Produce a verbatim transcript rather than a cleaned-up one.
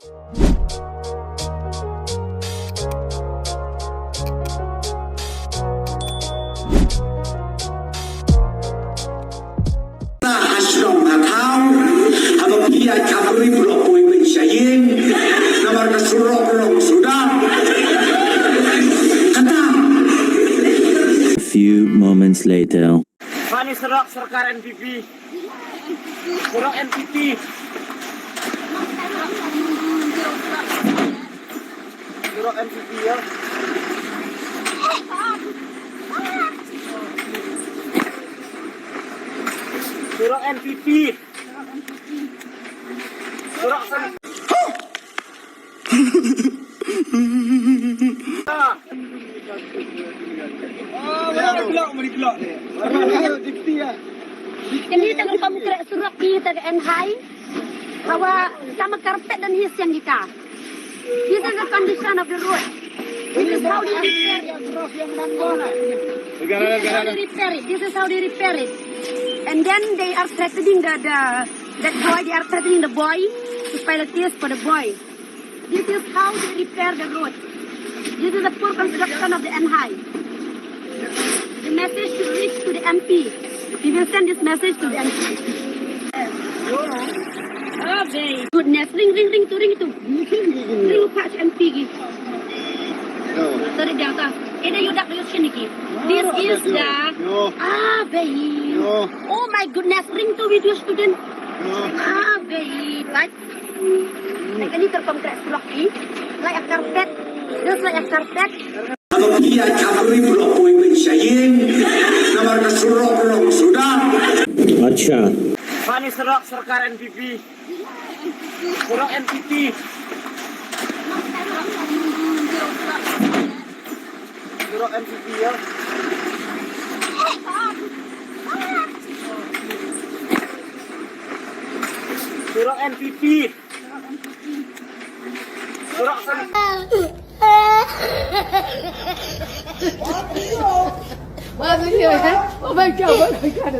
Ha shnong ha thaw, haba phi ïaid khapri phi la poi beit sha ïing, namar ka surok ka long suda. Kata. A few moments later. Kane surok sorkar N P P. Surok N P P. Surok N P P ïa. Surok N P P. Surok N P P. Kane ka long kam kreh surok ki ta ka N Hai. Hawa kam karpet don hi siang kita. This is the condition of the road. This is how they repair it. This is how they repair it. This is how they repair it. And then they are threatening the, the that boy. They are threatening the boy to file a case for the boy. This is how they repair the road. This is the poor construction of the N Hai. The message should reach to the M P. We will send this message to the M P. Oh, very goodness. Ring, ring, ring tu, ring tu. Ring pat M P ki. Sorry, dia ta. Ina yudak dulu sini ki. This is the. Ah, very. Oh my goodness. Ring tu with your student. Ah, very. Right. Like, kane ka rukom kreh surok ki. Like a carpet. Just like a carpet. Haba phi ïaid khapri phi la poi beit sha ïing, namar ka surok ka long suda. Acha. Kane surok sorkar N P P. Surok N P P. Surok N P P ïa. Surok N P P. Surok N P P. Oh my God, oh my God.